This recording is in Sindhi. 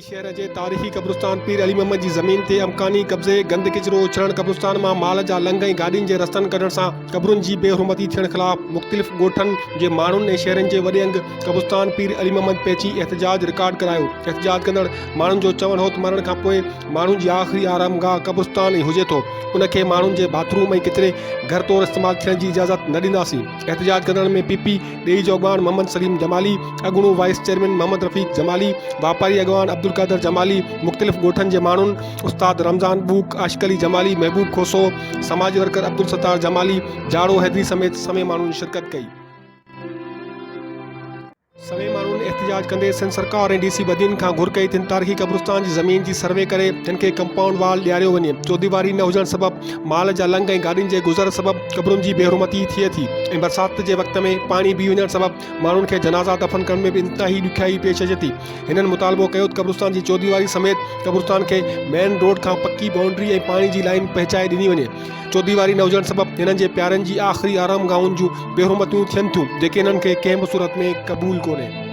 شهر جي تاريخي قبرستان پير علي محمد جي زمين تي امڪاني قبضي، گند ڪچرو اڇلڻ، قبرستان مان مال جا لنگهه ۽ گاڏين جي رستن ڪڍڻ سان قبرن جي بي حرمتي ٿيڻ خلاف مختلف ڳوٺن جي ماڻهن ۽ شهرين جي وڏي انگ قبرستان پير علي محمد پهچي احتجاج رڪارڊ ڪرايو. احتجاج ڪندڙ ماڻهن جو چوڻ هو ته مرڻ کانپوء ماڻهن جي آخري آرامگاهه قبرستان ئي هجي ٿو ان کي ماڻهن جي باٿ روم ۽ ڪچري گهر طور استعمال ٿيڻ جي اجازت نه ڏينداسين. احتجاج ڪندڙن ۾ پي پي ڏيئي جو اڳواڻ محمد سليم جمالي، اڳوڻو وائيس چيئرمين محمد رفيق جمالي، واپاري اڳواڻ عبدالقادر جمالي، مختلف ڳوٺن جي ماڻهن استاد رمضان ٻوڪ، عاشق علي جمالي، محبوب کوسو، سماجي ورڪر عبدالستار جمالي، جاڙو حيدري سميت سوين ماڻهن شرڪت ڪئي. سوين ماڻهن احتجاج ڪندي سنڌ سرڪار ۽ ڊي سي بدين کان گهر ڪئي تن تاريخي قبرستان جي زمين جي سروي ڪري هن کي ڪمپائونڊ وال ڏياريو وڃي چوديواري نه هجڻ سبب مال جا لنگهه ۽ گاڏين جي گذر سبب قبرن جي بيحرمتي ٿئي ٿي ۽ برسات جي وقت ۾ پاڻي بيهي وڃڻ سبب ماڻهن کي جنازا دفن ڪرڻ ۾ به انتهائي ڏکيائي پيش اچي ٿي. هنن مطالبو ڪيو ته قبرستان جي چوديواري سميت قبرستان کي مين روڊ کان پڪي بائونڊري ۽ پاڻي جي لائين پهچائي ڏني وڃي. چوديواري نه هجڻ سبب هنن جي پيارن جي آخري آرامگاهن جون بيحرمتيون ٿين ٿيون جيڪي هنن کي ڪنهن به صورت ۾ قبول ڪونهي.